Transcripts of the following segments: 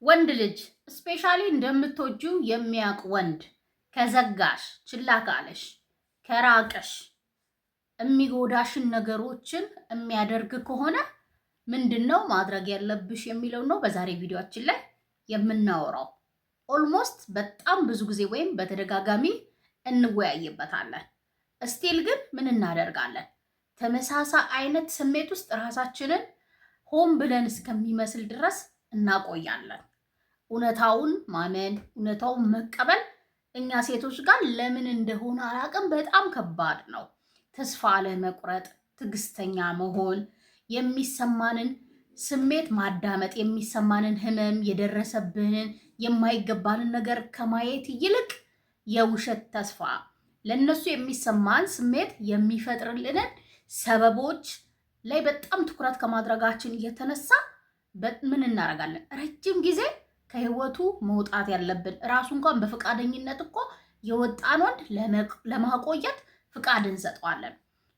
ወንድ ልጅ especially እንደምትወጂው የሚያውቅ ወንድ ከዘጋሽ፣ ችላ ካለሽ፣ ከራቀሽ፣ የሚጎዳሽን ነገሮችን የሚያደርግ ከሆነ ምንድን ነው ማድረግ ያለብሽ የሚለው ነው በዛሬ ቪዲዮአችን ላይ የምናወራው። Almost በጣም ብዙ ጊዜ ወይም በተደጋጋሚ እንወያይበታለን። Still ግን ምን እናደርጋለን? ተመሳሳይ አይነት ስሜት ውስጥ ራሳችንን ሆን ብለን እስከሚመስል ድረስ እናቆያለን። እውነታውን ማመን፣ እውነታውን መቀበል እኛ ሴቶች ጋር ለምን እንደሆነ አላውቅም፣ በጣም ከባድ ነው። ተስፋ አለመቁረጥ፣ ትዕግስተኛ መሆን፣ የሚሰማንን ስሜት ማዳመጥ፣ የሚሰማንን ህመም፣ የደረሰብንን የማይገባንን ነገር ከማየት ይልቅ የውሸት ተስፋ፣ ለእነሱ የሚሰማን ስሜት የሚፈጥርልንን ሰበቦች ላይ በጣም ትኩረት ከማድረጋችን የተነሳ ምን እናደርጋለን? ረጅም ጊዜ ከህይወቱ መውጣት ያለብን፣ እራሱ እንኳን በፈቃደኝነት እኮ የወጣን ወንድ ለማቆየት ፍቃድ እንሰጠዋለን።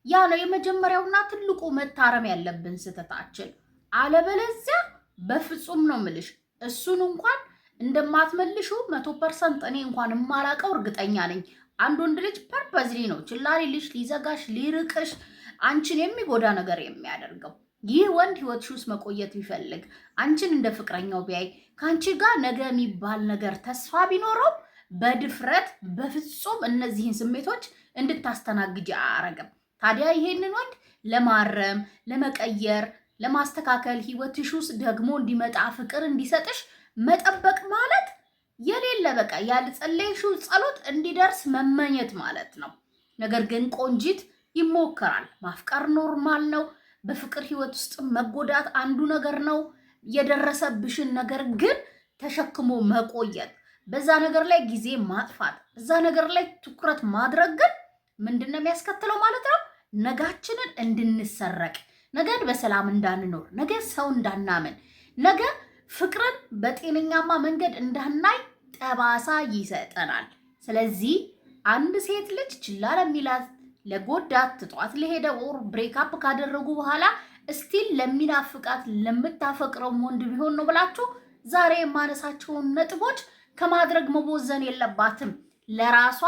ያ ነው የመጀመሪያውና ትልቁ መታረም ያለብን ስህተታችን። አለበለዚያ በፍጹም ነው ምልሽ እሱን እንኳን እንደማትመልሹ 100% እኔ እንኳን የማላቀው እርግጠኛ ነኝ። አንድ ወንድ ልጅ purposely ነው ችላ ሊልሽ፣ ሊዘጋሽ፣ ሊርቅሽ፣ አንቺን የሚጎዳ ነገር የሚያደርገው። ይህ ወንድ ህይወትሽ ውስጥ መቆየት ቢፈልግ፣ አንቺን እንደ ፍቅረኛው ቢያይ፣ ከአንቺ ጋር ነገ የሚባል ነገር ተስፋ ቢኖረው በድፍረት በፍጹም እነዚህን ስሜቶች እንድታስተናግጅ አያረግም። ታዲያ ይሄንን ወንድ ለማረም፣ ለመቀየር፣ ለማስተካከል፣ ህይወትሽ ውስጥ ደግሞ እንዲመጣ፣ ፍቅር እንዲሰጥሽ መጠበቅ ማለት የሌለ በቃ ያልጸለይሽው ጸሎት እንዲደርስ መመኘት ማለት ነው። ነገር ግን ቆንጂት ይሞከራል። ማፍቀር normal ነው። በፍቅር ህይወት ውስጥ መጎዳት አንዱ ነገር ነው። የደረሰብሽን ነገር ግን ተሸክሞ መቆየት፣ በዛ ነገር ላይ ጊዜ ማጥፋት፣ እዛ ነገር ላይ ትኩረት ማድረግ ግን ምንድን ነው የሚያስከትለው ማለት ነው? ነጋችንን እንድንሰረቅ፣ ነገን በሰላም እንዳንኖር፣ ነገ ሰው እንዳናምን፣ ነገ ፍቅርን በጤነኛማ መንገድ እንዳናይ ጠባሳ ይሰጠናል። ስለዚህ አንድ ሴት ልጅ ችላ ለሚላት፣ ለጎዳት፣ ትቷት ለሄደ or break up ካደረጉ በኋላ still ለሚናፍቃት፣ ለምታፈቅረው ወንድ ቢሆን ነው ብላችሁ ዛሬ የማነሳቸውን ነጥቦች ከማድረግ መቦዘን የለባትም። ለራሷ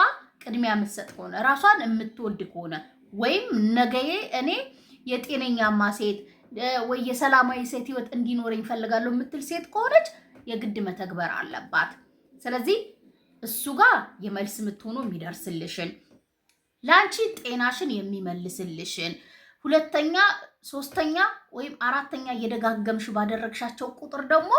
ቅድሚያ የምትሰጥ ከሆነ፣ ራሷን የምትወድ ከሆነ፣ ወይም ነገዬ እኔ የጤነኛማ ሴት ወይ የሰላማዊ ሴት ህይወት እንዲኖረኝ እፈልጋለሁ የምትል ሴት ከሆነች የግድ መተግበር አለባት። ስለዚህ እሱ ጋር የመልስ ምትሆኑ የሚደርስልሽን፣ ለአንቺ ጤናሽን የሚመልስልሽን፣ ሁለተኛ፣ ሶስተኛ ወይም አራተኛ እየደጋገምሽ ባደረግሻቸው ቁጥር ደግሞ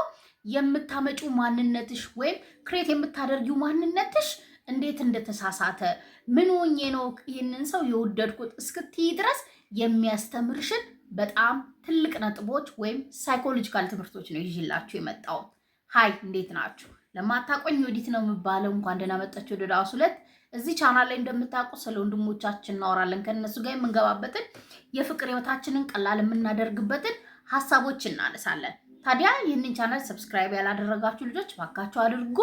የምታመጪው ማንነትሽ ወይም create የምታደርጊው ማንነትሽ እንዴት እንደተሳሳተ፣ ምን ሆኜ ነው ይህንን ሰው የወደድኩት እስክትይ ድረስ የሚያስተምርሽን በጣም ትልቅ ነጥቦች ወይም psychological ትምህርቶች ነው ይዤላችሁ የመጣሁት። Hi፣ እንዴት ናችሁ? ለማታውቁኝ ወዲት ነው የምባለው። እንኳን ደህና መጣችሁ ወደ ዳዋስ ሁለት። እዚህ ቻናል ላይ እንደምታውቁ ስለ ወንድሞቻችን እናወራለን። ከእነሱ ጋር የምንገባበትን፣ የፍቅር ህይወታችንን ቀላል የምናደርግበትን ሀሳቦች እናነሳለን። ታዲያ ይህንን ቻናል subscribe ያላደረጋችሁ ልጆች ባካችሁ አድርጉ።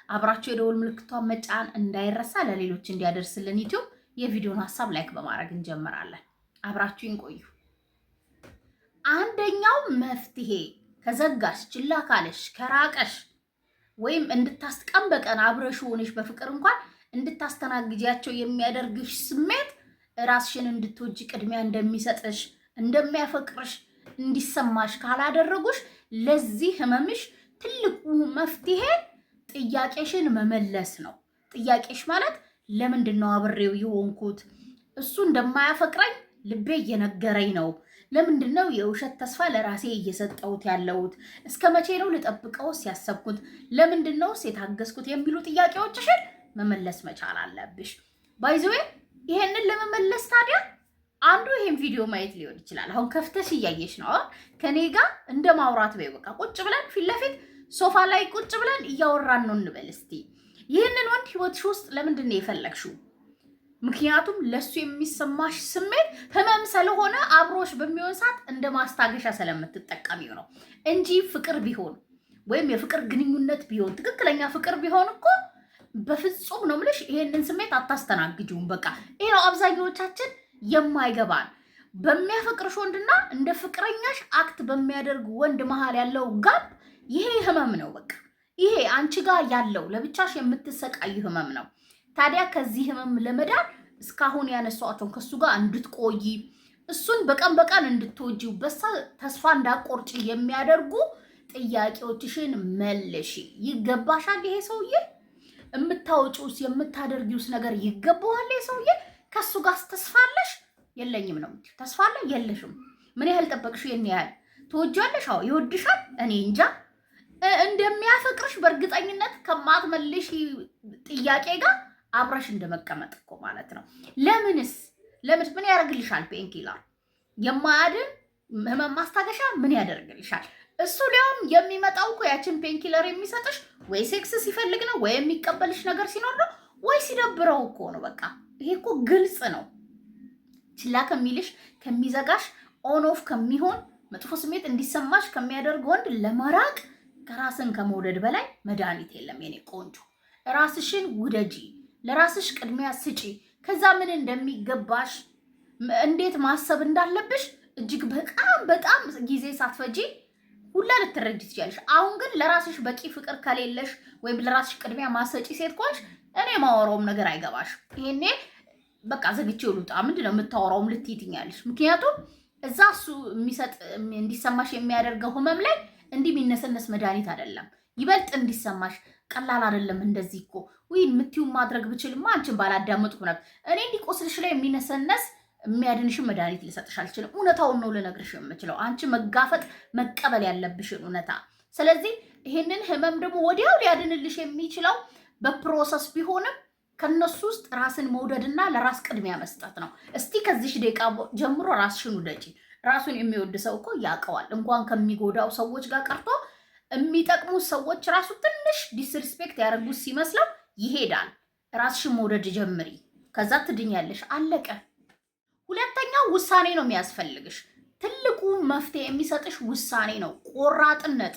አብራችሁ የደወል ምልክቷን መጫን እንዳይረሳ፣ ለሌሎች እንዲያደርስልን ዩቲዩብ። የቪዲዮን ሀሳብ like በማድረግ እንጀምራለን። አብራችሁኝ ቆዩ። አንደኛው መፍትሄ ከዘጋሽ፣ ችላ ካለሽ፣ ከራቀሽ ወይም እንድታስቀም በቀን አብረሽ ሆነሽ በፍቅር እንኳን እንድታስተናግጃቸው የሚያደርግሽ ስሜት ራስሽን እንድትወጂ ቅድሚያ እንደሚሰጥሽ፣ እንደሚያፈቅርሽ እንዲሰማሽ ካላደረጉሽ ለዚህ ህመምሽ ትልቁ መፍትሄ ጥያቄሽን መመለስ ነው። ጥያቄሽ ማለት ለምንድን ነው አብሬው የሆንኩት? እሱ እንደማያፈቅረኝ ልቤ እየነገረኝ ነው። ለምንድን ነው የውሸት ተስፋ ለራሴ እየሰጠሁት ያለሁት? እስከ መቼ ነው ልጠብቀውስ ያሰብኩት? ለምንድን ነውስ የታገስኩት? የሚሉ ጥያቄዎችሽን መመለስ መቻል አለብሽ። By the way ይሄንን ለመመለስ ታዲያ አንዱ ይሄን ቪዲዮ ማየት ሊሆን ይችላል። አሁን ከፍተሽ እያየሽ ነው። አሁን ከኔ ጋር እንደ ማውራት በይ፣ በቃ ቁጭ ብለን ፊት ለፊት ሶፋ ላይ ቁጭ ብለን እያወራን ነው እንበል እስቲ። ይህንን ወንድ ህይወትሽ ውስጥ ለምንድን ነው የፈለግሽው? ምክንያቱም ለሱ የሚሰማሽ ስሜት ህመም ስለሆነ አብሮሽ በሚሆን ሰዓት እንደ ማስታገሻ ስለምትጠቀሚው ነው እንጂ ፍቅር ቢሆን ወይም የፍቅር ግንኙነት ቢሆን፣ ትክክለኛ ፍቅር ቢሆን እኮ በፍጹም ነው የምልሽ ይሄንን ስሜት አታስተናግጂውም። በቃ ይሄ ነው አብዛኛዎቻችን የማይገባን። በሚያፈቅርሽ ወንድና እንደ ፍቅረኛሽ act በሚያደርግ ወንድ መሀል ያለው gap ይሄ ህመም ነው በቃ። ይሄ አንቺ ጋር ያለው ለብቻሽ የምትሰቃይ ህመም ነው። ታዲያ ከዚህ ህመም ለመዳን እስካሁን ያነሷቸውን ከእሱ ጋር እንድትቆይ፣ እሱን በቀን በቀን እንድትወጂው፣ በሳ ተስፋ እንዳቆርጭ የሚያደርጉ ጥያቄዎችሽን መልሺ። ይገባሻል ይሄ ሰውዬ? የምታወጪውስ የምታደርጊውስ ነገር ይገባዋል ይሄ ሰውዬ? ከእሱ ጋር ተስፋ አለሽ? የለኝም ነው የምትይው። ተስፋ አለ? የለሽም። ምን ያህል ጠበቅሽ? የኔ ያህል ትወጂዋለሽ? አዎ። ይወድሻል? እኔ እንጃ። እንደሚያፈቅርሽ በእርግጠኝነት ከማትመልሽ ጥያቄ ጋር አብረሽ እንደመቀመጥ እኮ ማለት ነው። ለምንስ ለምን ምን ያደርግልሻል? Painkiller የማያድን ህመም ማስታገሻ ምን ያደርግልሻል? እሱ ሊያውም የሚመጣው እኮ ያችን painkiller የሚሰጥሽ ወይ sex ሲፈልግ ነው፣ ወይ የሚቀበልሽ ነገር ሲኖር ነው፣ ወይ ሲደብረው እኮ ነው። በቃ ይሄ እኮ ግልጽ ነው። ችላ ከሚልሽ፣ ከሚዘጋሽ፣ on off ከሚሆን፣ መጥፎ ስሜት እንዲሰማሽ ከሚያደርግ ወንድ ለመራቅ ከራስን ከመውደድ በላይ መድኃኒት የለም። የኔ ቆንጆ ራስሽን ውደጂ፣ ለራስሽ ቅድሚያ ስጪ። ከዛ ምን እንደሚገባሽ፣ እንዴት ማሰብ እንዳለብሽ እጅግ በጣም በጣም ጊዜ ሳትፈጂ ሁላ ልትረጂ ትችያለሽ። አሁን ግን ለራስሽ በቂ ፍቅር ከሌለሽ ወይም ለራስሽ ቅድሚያ ማትሰጪ ሴት ከሆንሽ እኔ ማወራውም ነገር አይገባሽ። ይሄኔ በቃ ዘግቼው ልውጣ፣ ምንድን ነው የምታወራውም ልትይ ትኛለሽ። ምክንያቱም እዛ እሱ የሚሰጥ እንዲሰማሽ የሚያደርገው ህመም ላይ እንዲህ የሚነሰነስ መድኃኒት አይደለም። ይበልጥ እንዲሰማሽ ቀላል አይደለም። እንደዚህ እኮ ውይ የምትይውን ማድረግ ብችልማ አንቺን ባላዳመጥኩ ነበር። እኔ እንዲህ ቆስልሽ ላይ የሚነሰነስ የሚያድንሽን መድኃኒት ልሰጥሽ አልችልም። እውነታውን ነው ልነግርሽ የምችለው፣ አንቺ መጋፈጥ መቀበል ያለብሽን እውነታ። ስለዚህ ይህንን ህመም ደግሞ ወዲያው ሊያድንልሽ የሚችለው በ process ቢሆንም ከነሱ ውስጥ ራስን መውደድና ለራስ ቅድሚያ መስጠት ነው። እስቲ ከዚሽ ደቂቃ ጀምሮ ራስሽን ውደጂ። ራሱን የሚወድ ሰው እኮ ያውቀዋል። እንኳን ከሚጎዳው ሰዎች ጋር ቀርቶ የሚጠቅሙ ሰዎች ራሱ ትንሽ disrespect ያደረጉት ሲመስለው ይሄዳል። ራስሽን መውደድ ጀምሪ፣ ከዛ ትድኛለሽ። አለቀ። ሁለተኛው ውሳኔ ነው የሚያስፈልግሽ። ትልቁ መፍትሄ የሚሰጥሽ ውሳኔ ነው፣ ቆራጥነት።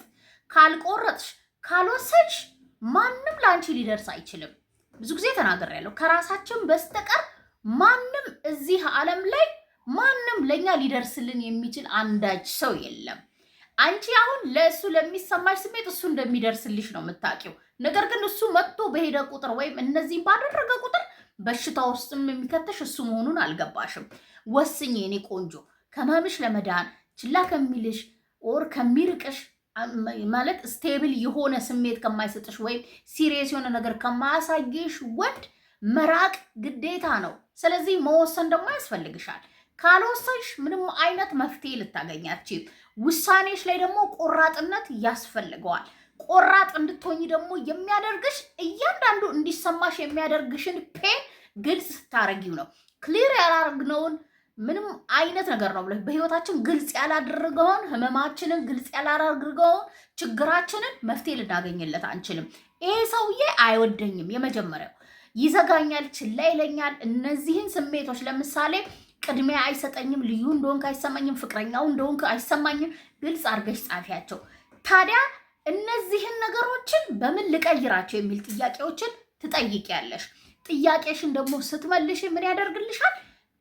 ካልቆረጥሽ፣ ካልወሰንሽ ማንም ለአንቺ ሊደርስ አይችልም። ብዙ ጊዜ ተናግሬያለሁ። ከራሳችን በስተቀር ማንም እዚህ ዓለም ላይ ማንም ለእኛ ሊደርስልን የሚችል አንዳች ሰው የለም። አንቺ አሁን ለእሱ ለሚሰማሽ ስሜት እሱ እንደሚደርስልሽ ነው የምታውቂው። ነገር ግን እሱ መጥቶ በሄደ ቁጥር ወይም እነዚህም ባደረገ ቁጥር በሽታ ውስጥም የሚከተሽ እሱ መሆኑን አልገባሽም። ወስኝ የኔ ቆንጆ፣ ከህመምሽ ለመዳን ችላ ከሚልሽ or ከሚርቅሽ፣ ማለት stable የሆነ ስሜት ከማይሰጥሽ ወይም serious የሆነ ነገር ከማያሳይሽ ወንድ መራቅ ግዴታ ነው። ስለዚህ መወሰን ደግሞ ያስፈልግሻል። ካልወሰንሽ ምንም አይነት መፍትሄ ልታገኝ አትችይም። ውሳኔሽ ላይ ደግሞ ቆራጥነት ያስፈልገዋል። ቆራጥ እንድትሆኝ ደግሞ የሚያደርግሽ እያንዳንዱ እንዲሰማሽ የሚያደርግሽን pain ግልጽ ስታረጊው ነው። Clear ያላረግነውን ምንም አይነት ነገር ነው ብለህ በህይወታችን ግልጽ ያላደረገውን ህመማችንን፣ ግልጽ ያላደረገውን ችግራችንን መፍትሄ ልናገኝለት አንችልም። ይሄ ሰውዬ አይወደኝም፣ የመጀመሪያው ይዘጋኛል፣ ችላ ይለኛል። እነዚህን ስሜቶች ለምሳሌ ቅድሚያ አይሰጠኝም፣ ልዩ እንደሆንክ አይሰማኝም፣ ፍቅረኛው እንደሆንክ አይሰማኝም። ግልጽ አድርገሽ ጻፊያቸው። ታዲያ እነዚህን ነገሮችን በምን ልቀይራቸው የሚል ጥያቄዎችን ትጠይቂያለሽ። ጥያቄሽን ደግሞ ስትመልሽ ምን ያደርግልሻል?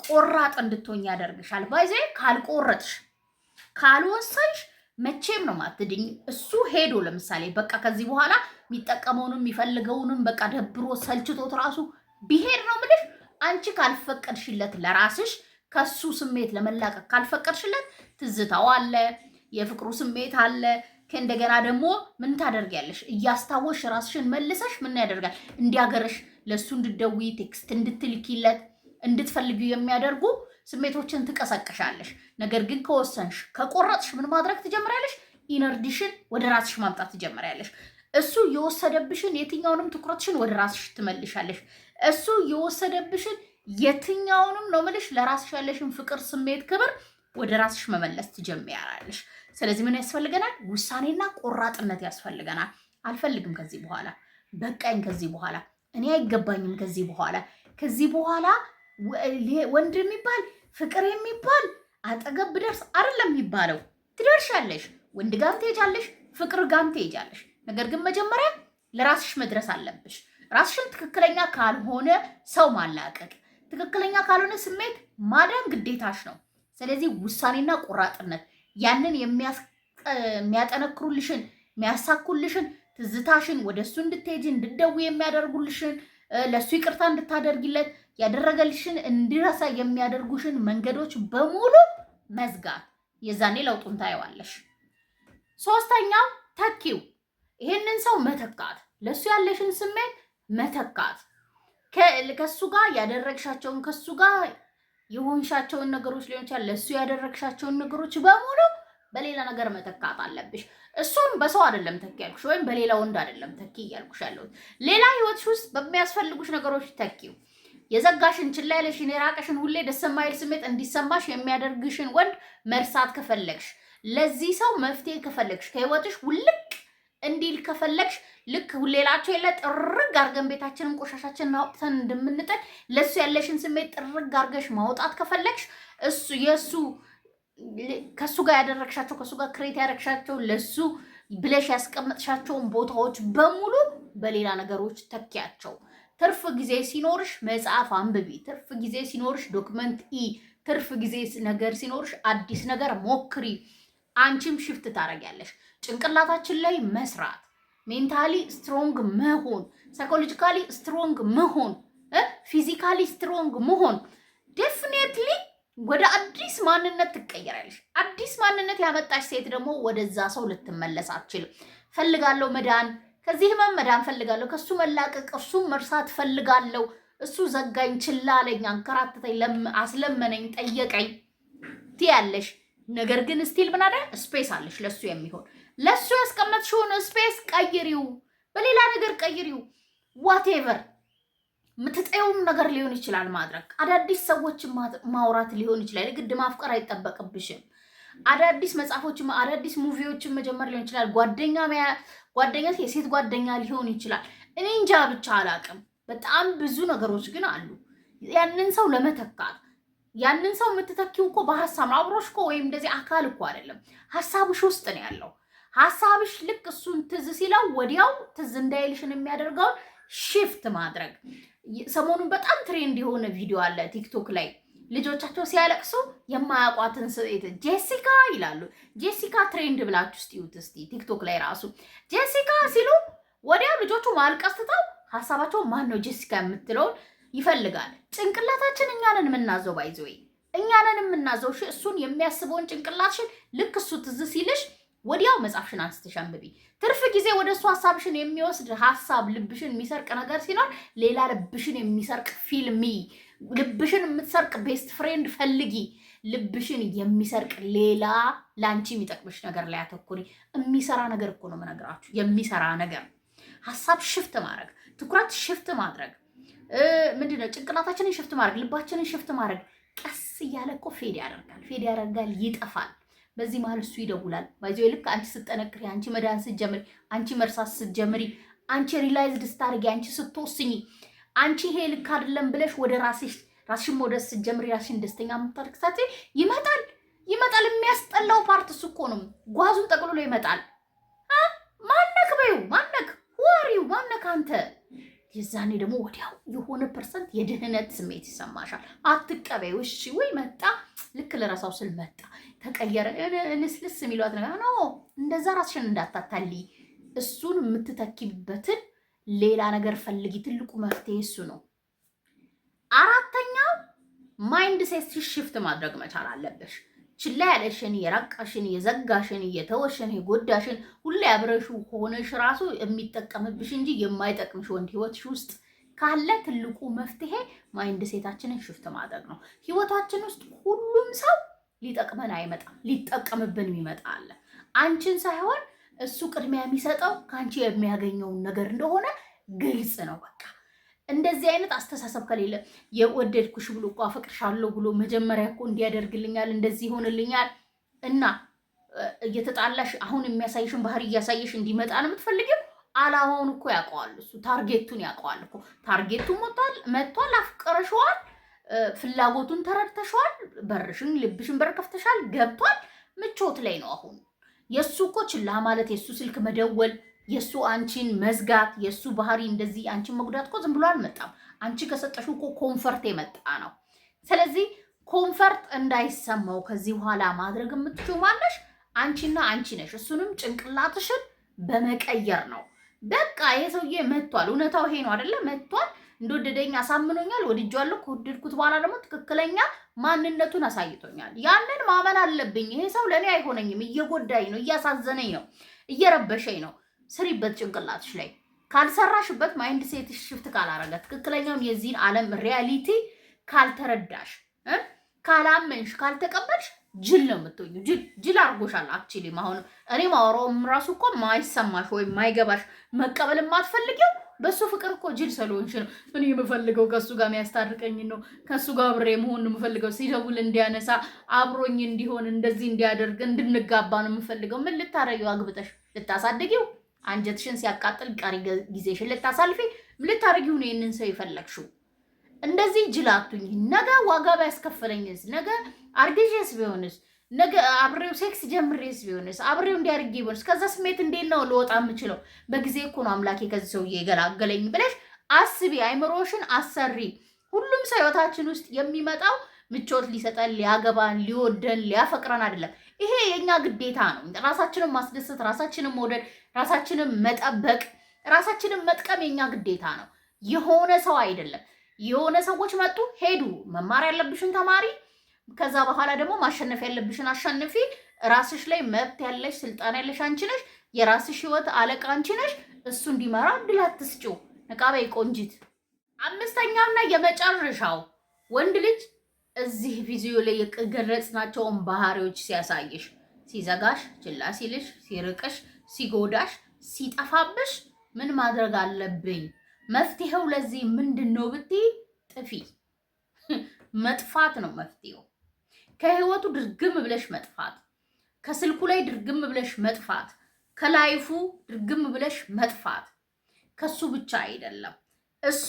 ቆራጥ እንድትሆኝ ያደርግሻል። By the way ካልቆረጥሽ፣ ካልወሰንሽ መቼም ነው ማትድኝ። እሱ ሄዶ ለምሳሌ በቃ ከዚህ በኋላ የሚጠቀመውንም የሚፈልገውንም በቃ ደብሮ ሰልችቶት ራሱ ቢሄድ ነው ምልሽ፣ አንቺ ካልፈቀድሽለት፣ ለራስሽ ከሱ ስሜት ለመላቀቅ ካልፈቀድሽለት፣ ትዝታው አለ፣ የፍቅሩ ስሜት አለ። ከእንደገና ደግሞ ምን ታደርጊያለሽ? እያስታወሽ ራስሽን መልሰሽ ምን ያደርጋል እንዲያገረሽ፣ ለእሱ እንድትደውይ፣ text እንድትልኪለት፣ እንድትፈልጊው የሚያደርጉ ስሜቶችን ትቀሰቅሻለሽ። ነገር ግን ከወሰንሽ፣ ከቆረጥሽ ምን ማድረግ ትጀምሪያለሽ? Energy ሽን ወደ ራስሽ ማምጣት ትጀምሪያለሽ። እሱ የወሰደብሽን የትኛውንም ትኩረትሽን ወደ ራስሽ ትመልሻለሽ። እሱ የወሰደብሽን የትኛውንም ነው ምልሽ፣ ለራስሽ ያለሽን ፍቅር፣ ስሜት፣ ክብር ወደ ራስሽ መመለስ ትጀምሪያለሽ። ስለዚህ ምን ያስፈልገናል? ውሳኔና ቆራጥነት ያስፈልገናል። አልፈልግም ከዚህ በኋላ፣ በቃኝ፣ ከዚህ በኋላ እኔ አይገባኝም፣ ከዚህ በኋላ ወንድ የሚባል፣ ፍቅር የሚባል አጠገብ ብደርስ አይደለም የሚባለው። ትደርሻለሽ፣ ወንድ ጋም ትሄጃለሽ፣ ፍቅር ጋም ትሄጃለሽ። ነገር ግን መጀመሪያ ለራስሽ መድረስ አለብሽ። ራስሽን ትክክለኛ ካልሆነ ሰው ማላቀቅ፣ ትክክለኛ ካልሆነ ስሜት ማዳን ግዴታሽ ነው። ስለዚህ ውሳኔና ቆራጥነት፣ ያንን የሚያጠነክሩልሽን፣ የሚያሳኩልሽን ትዝታሽን ወደ እሱ እንድትሄጂ እንድትደውይ የሚያደርጉልሽን፣ ለእሱ ይቅርታ እንድታደርጊለት፣ ያደረገልሽን እንዲረሳ የሚያደርጉሽን መንገዶች በሙሉ መዝጋት። የዛኔ ለውጡን ታየዋለሽ። ሶስተኛው ተኪው፣ ይሄንን ሰው መተካት፣ ለእሱ ያለሽን ስሜት መተካት፣ ከሱ ጋር ያደረግሻቸውን፣ ከሱ ጋር የሆንሻቸውን ነገሮች ሊሆን ይችላል። ለእሱ ያደረግሻቸውን ነገሮች በሙሉ በሌላ ነገር መተካት አለብሽ። እሱም በሰው አይደለም ተኪ ያልኩሽ፣ ወይም በሌላ ወንድ አይደለም ተኪ እያልኩሽ ያለሁት። ሌላ ህይወትሽ ውስጥ በሚያስፈልጉሽ ነገሮች ተኪው። የዘጋሽን፣ ችላ ያለሽን፣ የራቀሽን፣ ሁሌ ደስ የማይል ስሜት እንዲሰማሽ የሚያደርግሽን ወንድ መርሳት ከፈለግሽ፣ ለዚህ ሰው መፍትሄ ከፈለግሽ፣ ከህይወትሽ ውልቅ እንዲል ከፈለግሽ፣ ልክ ሁሌላቸው የለ ጥርግ አርገን ቤታችንን ቆሻሻችንን አውጥተን እንደምንጥል ለእሱ ያለሽን ስሜት ጥርግ አርገሽ ማውጣት ከፈለግሽ፣ እሱ የእሱ ከእሱ ጋር ያደረግሻቸው፣ ከእሱ ጋር create ያደረግሻቸው፣ ለእሱ ብለሽ ያስቀመጥሻቸውን ቦታዎች በሙሉ በሌላ ነገሮች ተኪያቸው። ትርፍ ጊዜ ሲኖርሽ መጽሐፍ አንብቢ። ትርፍ ጊዜ ሲኖርሽ document እዪ። ትርፍ ጊዜ ነገር ሲኖርሽ አዲስ ነገር ሞክሪ። አንቺም shift ታደርጊያለሽ። ጭንቅላታችን ላይ መስራት፣ mentally strong መሆን፣ psychologically strong መሆን፣ physically strong መሆን definitely ወደ አዲስ ማንነት ትቀየራለሽ። አዲስ ማንነት ያመጣሽ ሴት ደግሞ ወደዛ ሰው ልትመለስ አትችልም። ፈልጋለሁ መዳን፣ ከዚህ ህመም መዳን ፈልጋለሁ፣ ከሱ መላቀቅ፣ እሱም መርሳት ፈልጋለሁ። እሱ ዘጋኝ፣ ችላ አለኝ፣ አንከራተተኝ፣ አስለመነኝ፣ ጠየቀኝ ትያለሽ። ነገር ግን still ምን አለ፣ space አለሽ ለሱ የሚሆን። ለሱ ያስቀመጥሽውን space ቀይሪው፣ በሌላ ነገር ቀይሪው። Whatever የምትጠይውም ነገር ሊሆን ይችላል ማድረግ፣ አዳዲስ ሰዎችን ማውራት ሊሆን ይችላል። ግድ ማፍቀር አይጠበቅብሽም። አዳዲስ መጽሐፎችን፣ አዳዲስ movie ዎችን መጀመር ሊሆን ይችላል። ጓደኛ ጓደኛ የሴት ጓደኛ ሊሆን ይችላል። እኔ እንጃ ብቻ አላቅም። በጣም ብዙ ነገሮች ግን አሉ ያንን ሰው ለመተካት። ያንን ሰው የምትተኪው እኮ በሀሳብ ነው። አብሮሽ እኮ ወይም እንደዚህ አካል እኮ አይደለም፣ ሀሳብሽ ውስጥ ነው ያለው። ሀሳብሽ ልክ እሱን ትዝ ሲለው ወዲያው ትዝ እንዳይልሽን የሚያደርገውን shift ማድረግ። ሰሞኑን በጣም trend የሆነ ቪዲዮ አለ ቲክቶክ ላይ፣ ልጆቻቸው ሲያለቅሱ የማያውቋትን ሴት ጄሲካ ይላሉ። ጄሲካ trend ብላችሁ እስቲ እዩት እስቲ ቲክቶክ ላይ ራሱ። ጄሲካ ሲሉ ወዲያው ልጆቹ ማልቀስ ትተው ሀሳባቸው ማን ነው ጄሲካ የምትለውን ይፈልጋል። ጭንቅላታችን እኛ ነን የምናዘው፣ by the way እኛ ነን የምናዘው። እሺ፣ እሱን የሚያስበውን ጭንቅላትሽን ልክ እሱ ትዝ ሲልሽ ወዲያው መጽሐፍሽን አንስተሽ አንብቢ። ትርፍ ጊዜ ወደ እሱ ሀሳብሽን የሚወስድ ሀሳብ፣ ልብሽን የሚሰርቅ ነገር ሲኖር ሌላ ልብሽን የሚሰርቅ ፊልም፣ ልብሽን የምትሰርቅ best friend ፈልጊ። ልብሽን የሚሰርቅ ሌላ ለአንቺ የሚጠቅምሽ ነገር ላይ አተኩሪ። የሚሰራ ነገር እኮ ነው የምነግራችሁ። የሚሰራ ነገር፣ ሀሳብ shift ማድረግ፣ ትኩረት shift ማድረግ፣ ምንድን ነው፣ ጭንቅላታችንን shift ማድረግ፣ ልባችንን shift ማድረግ ቀስ እያለ እኮ fade ያደርጋል፣ fade ያደርጋል፣ ይጠፋል። በዚህ መሀል እሱ ይደውላል። By the way ልክ አንቺ ስትጠነክሪ፣ አንቺ መዳን ስትጀምሪ፣ አንቺ መርሳት ስትጀምሪ፣ አንቺ realized ስታደርጊ፣ አንቺ ስትወስኚ፣ አንቺ ይሄ ልክ አይደለም ብለሽ ወደ ራስሽ ራስሽን መውደድ ስትጀምሪ፣ ራስሽን ደስተኛ የምታደርግ ሰዓት ይመጣል፣ ይመጣል። የሚያስጠላው part እሱ እኮ ነው። ጓዙን ጠቅልሎ ይመጣል። ማነክ በይው፣ ማነክ፣ who are you፣ ማነክ አንተ? የዛኔ ደግሞ ወዲያው የሆነ percent የድህነት ስሜት ይሰማሻል። አትቀበይው። እሺ ወይ መጣ፣ ልክ ልረሳው ስል መጣ፣ ተቀየረ፣ እንስልስ የሚሏት ነገር ነው። እንደዛ ራስሽን እንዳታታልይ፣ እሱን የምትተኪበትን ሌላ ነገር ፈልጊ። ትልቁ መፍትሄ እሱ ነው። አራተኛው mindset shift ማድረግ መቻል አለብሽ። ችላ ያለሽን፣ የራቀሽን፣ የዘጋሽን፣ የተወሽን፣ የጎዳሽን፣ ሁሌ አብረሽው ሆነሽ ራሱ የሚጠቀምብሽ እንጂ የማይጠቅምሽ ወንድ ህይወትሽ ውስጥ ካለ ትልቁ መፍትሄ mindset ኣችንን shift ማድረግ ነው። ህይወታችን ውስጥ ሁሉም ሰው ሊጠቅመን አይመጣም፣ ሊጠቀምብን ይመጣ አለ። አንቺን ሳይሆን እሱ ቅድሚያ የሚሰጠው ከአንቺ የሚያገኘውን ነገር እንደሆነ ግልጽ ነው። በቃ እንደዚህ አይነት አስተሳሰብ ከሌለ፣ የወደድኩሽ ብሎ እኮ፣ አፈቅርሻለሁ ብሎ መጀመሪያ እኮ እንዲያደርግልኛል፣ እንደዚህ ይሆንልኛል እና እየተጣላሽ አሁን የሚያሳይሽን ባህሪ እያሳየሽ እንዲመጣ ነው የምትፈልጊው። አላማውን እኮ ያውቀዋል እሱ፣ target ኡን ያውቀዋል እኮ። Target ኡ ሞቷል፣ መጥቷል፣ አፍቅረሽዋል፣ ፍላጎቱን ተረድተሸዋል፣ በርሽን ልብሽን በር ከፍተሻል፣ ገብቷል። ምቾት ላይ ነው አሁን። የእሱ እኮ ችላ ማለት፣ የእሱ ስልክ መደወል፣ የእሱ አንቺን መዝጋት፣ የእሱ ባህሪ እንደዚህ አንቺን መጉዳት እኮ ዝም ብሎ አልመጣም። አንቺ ከሰጠሽው እኮ comfort የመጣ ነው። ስለዚህ comfort እንዳይሰማው ከዚህ በኋላ ማድረግ የምትችይው ማነሽ? አንቺና አንቺ ነሽ። እሱንም ጭንቅላትሽን በመቀየር ነው። በቃ ይሄ ሰውዬ መጥቷል። እውነታው ይሄ ነው አይደለ? መጥቷል። እንደወደደኝ አሳምኖኛል። ወድጄዋለሁ። ከወደድኩት በኋላ ደግሞ ትክክለኛ ማንነቱን አሳይቶኛል። ያንን ማመን አለብኝ። ይሄ ሰው ለእኔ አይሆነኝም፣ እየጎዳኝ ነው፣ እያሳዘነኝ ነው፣ እየረበሸኝ ነው። ስሪበት ጭንቅላትሽ ላይ። ካልሰራሽበት፣ mindset ሽ shift ካላረገ፣ ትክክለኛውን የዚህን ዓለም reality ካልተረዳሽ፣ ካላመንሽ፣ ካልተቀበልሽ ጅል ነው የምትሆኚው። ጅል ጅል አድርጎሻል። Actually አሁን እኔ ማወራውም ራሱ እኮ ማይሰማሽ ወይም ማይገባሽ፣ መቀበል የማትፈልጊው በሱ ፍቅር እኮ ጅል ስለሆንሽ ነው። እኔ የምፈልገው ከእሱ ጋር የሚያስታርቀኝ ነው። ከእሱ ጋር አብሬ መሆን ነው የምፈልገው። ሲደውል እንዲያነሳ፣ አብሮኝ እንዲሆን፣ እንደዚህ እንዲያደርግ፣ እንድንጋባ ነው የምፈልገው። ምን ልታረጊው? አግብተሽ ልታሳድጊው? አንጀትሽን ሲያቃጥል ቀሪ ጊዜሽን ልታሳልፊ? ምን ልታረጊው ነው ይህንን ሰው የፈለግሽው? እንደዚህ ጅል አትሁኚ። ነገ ዋጋ ቢያስከፍለኝስ? ነገ አርግዤስ ቢሆንስ? ነገ አብሬው sex ጀምሬስ ቢሆንስ? አብሬው እንዲህ አርጌ ቢሆንስ? ከዛ ስሜት እንዴት ነው ልወጣ የምችለው? በጊዜ እኮ ነው አምላኬ ከዚህ ሰውዬ የገላገለኝ ብለሽ አስቢ። አይምሮሽን አሰሪ። ሁሉም ሰው ህይወታችን ውስጥ የሚመጣው ምቾት ሊሰጠን፣ ሊያገባን፣ ሊወደን፣ ሊያፈቅረን አይደለም። ይሄ የኛ ግዴታ ነው። ራሳችንን ማስደሰት፣ ራሳችንን መውደድ፣ ራሳችንን መጠበቅ፣ ራሳችንን መጥቀም የኛ ግዴታ ነው። የሆነ ሰው አይደለም። የሆነ ሰዎች መጡ ሄዱ። መማር ያለብሽን ተማሪ፣ ከዛ በኋላ ደግሞ ማሸነፍ ያለብሽን አሸንፊ። ራስሽ ላይ መብት ያለሽ፣ ስልጣን ያለሽ አንቺ ነሽ። የራስሽ ህይወት አለቃ አንቺ ነሽ። እሱ እንዲመራ እድል አትስጪው። ነቃ በይ ቆንጂት። አምስተኛውና የመጨረሻው፣ ወንድ ልጅ እዚህ ቪዲዮ ላይ የገለጽናቸውን ባህሪዎች ሲያሳይሽ፣ ሲዘጋሽ፣ ችላ ሲልሽ፣ ሲርቅሽ፣ ሲጎዳሽ፣ ሲጠፋብሽ ምን ማድረግ አለብኝ? መፍትሄው ለዚህ ምንድን ነው ብትይ፣ ጥፊ። መጥፋት ነው መፍትሄው። ከህይወቱ ድርግም ብለሽ መጥፋት፣ ከስልኩ ላይ ድርግም ብለሽ መጥፋት፣ ከ life ኡ ድርግም ብለሽ መጥፋት። ከሱ ብቻ አይደለም፣ እሱ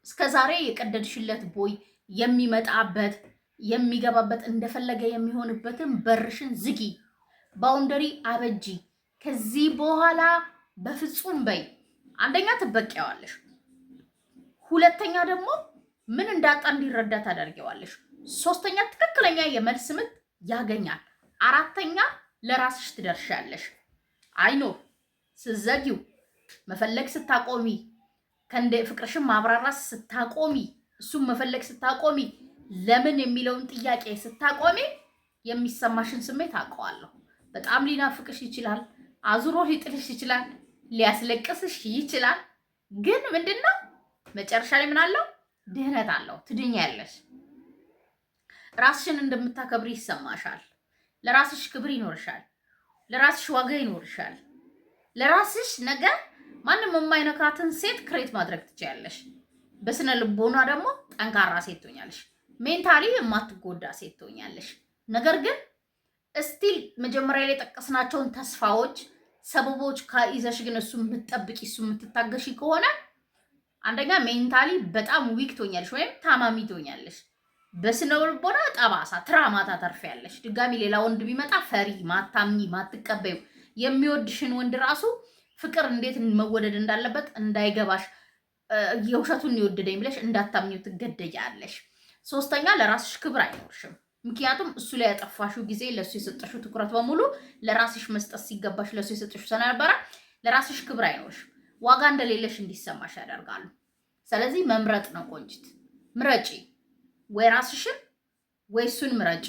እስከ ዛሬ የቀደድሽለት ቦይ፣ የሚመጣበት የሚገባበት፣ እንደፈለገ የሚሆንበትን በርሽን ዝጊ፣ boundary አበጂ። ከዚህ በኋላ በፍጹም በይ። አንደኛ ትበቂያዋለሽ፣ ሁለተኛ ደግሞ ምን እንዳጣ እንዲረዳ ታደርጊዋለሽ። ሶስተኛ ትክክለኛ የመልስ ምት ያገኛል። አራተኛ ለራስሽ ትደርሻለሽ። I know ስትዘጊው፣ መፈለግ ስታቆሚ፣ ከእንደ ፍቅርሽን ማብራራት ስታቆሚ፣ እሱም መፈለግ ስታቆሚ፣ ለምን የሚለውን ጥያቄ ስታቆሚ የሚሰማሽን ስሜት አውቀዋለሁ። በጣም ሊናፍቅሽ ይችላል። አዙሮ ሊጥልሽ ይችላል። ሊያስለቅስሽ ይችላል። ግን ምንድን ነው፣ መጨረሻ ላይ ምን አለው? ድህነት አለው። ትድኛለሽ። ራስሽን እንደምታከብሪ ይሰማሻል። ለራስሽ ክብር ይኖርሻል። ለራስሽ ዋጋ ይኖርሻል። ለራስሽ ነገ ማንም የማይነካትን ሴት create ማድረግ ትችያለሽ። በስነ ልቦና ደግሞ ጠንካራ ሴት ትሆኛለሽ። Mentally የማትጎዳ ሴት ትሆኛለሽ። ነገር ግን still መጀመሪያ ላይ የጠቀስናቸውን ተስፋዎች፣ ሰበቦች ይዘሽ ግን እሱ የምትጠብቂ፣ እሱ የምትታገሺ ከሆነ አንደኛ mentally በጣም weak ትሆኛለሽ ወይም ታማሚ ትሆኛለሽ። በስነ ልቦና ጠባሳ trauma ታተርፊያለሽ። ድጋሚ ሌላ ወንድ ቢመጣ ፈሪ፣ ማታምኚ፣ ማትቀበዩ፣ የሚወድሽን ወንድ ራሱ ፍቅር እንዴት መወደድ እንዳለበት እንዳይገባሽ፣ የውሸቱን የወደደኝ ብለሽ እንዳታምኚው ትገደጃለሽ። ሶስተኛ ለራስሽ ክብር አይኖርሽም። ምክንያቱም እሱ ላይ ያጠፋሽው ጊዜ፣ ለእሱ የሰጠሽው ትኩረት በሙሉ ለራስሽ መስጠት ሲገባሽ ለእሱ የሰጠሽው ስለነበረ ለራስሽ ክብር አይኖርሽም። ዋጋ እንደሌለሽ እንዲሰማሽ ያደርጋሉ። ስለዚህ መምረጥ ነው ቆንጂት፣ ምረጪ። ወይ ራስሽን ወይ እሱን ምረጪ።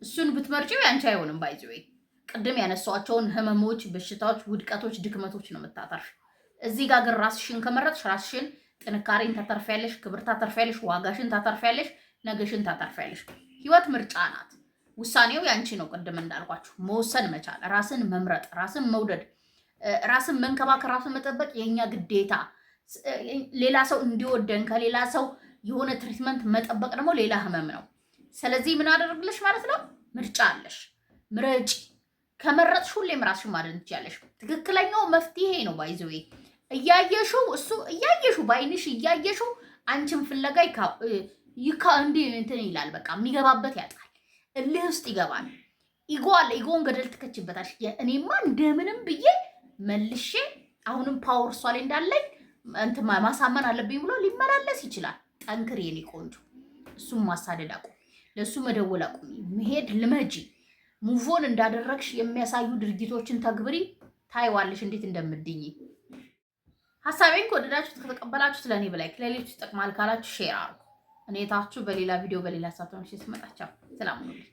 እሱን ብትመርጪው ያንቺ አይሆንም። By the way ቅድም ያነሷቸውን ህመሞች፣ በሽታዎች፣ ውድቀቶች፣ ድክመቶች ነው የምታተርፊ። እዚህ ጋር ግን ራስሽን ከመረጥሽ ራስሽን ጥንካሬን ታተርፊያለሽ፣ ክብር ታተርፊያለሽ፣ ዋጋሽን ታተርፊያለሽ፣ ነገሽን ታተርፊያለሽ። ህይወት ምርጫ ናት። ውሳኔው ያንቺ ነው። ቅድም እንዳልኳችሁ መወሰን መቻል፣ ራስን መምረጥ፣ ራስን መውደድ፣ ራስን መንከባከብ፣ ራስን መጠበቅ የኛ ግዴታ። ሌላ ሰው እንዲወደን ከሌላ ሰው የሆነ treatment መጠበቅ ደግሞ ሌላ ህመም ነው። ስለዚህ ምን አደርግልሽ ማለት ነው? ምርጫ አለሽ፣ ምረጪ። ከመረጥሽ ሁሌም ራስሽን ማዳን ትችያለሽ። ትክክለኛው መፍትሄ ነው። By the way እያየሽው፣ እሱ እያየሽው፣ በአይንሽ እያየሽው አንቺን ፍለጋ ይካ እንዲህ እንትን ይላል። በቃ የሚገባበት ያጣል፣ እልህ ውስጥ ይገባል። Ego አለ። Ego ን ገደል ትከችበታለሽ። እኔማ እንደምንም ብዬ መልሼ አሁንም power እሷ ላይ እንዳለኝ እንትን ማሳመን አለብኝ ብሎ ሊመላለስ ይችላል። ጠንክሪ የኔ ቆንጆ። እሱም ማሳደድ አቁሚ፣ ለእሱ መደወል አቁሚ፣ መሄድ ልመጂ። Move on እንዳደረግሽ የሚያሳዩ ድርጊቶችን ተግብሪ። ታይዋለሽ እንዴት እንደምድኝ። ሀሳቤን ከወደዳችሁት ከተቀበላችሁት ለእኔ በ like፣ ለሌሎች ይጠቅማል ካላችሁ share አድርጉ። እኔ ታችሁ በሌላ ቪዲዮ በሌላ ሀሳብ ተመልሼ ስመጣ ቻው፣ ሰላም ሁኑልኝ።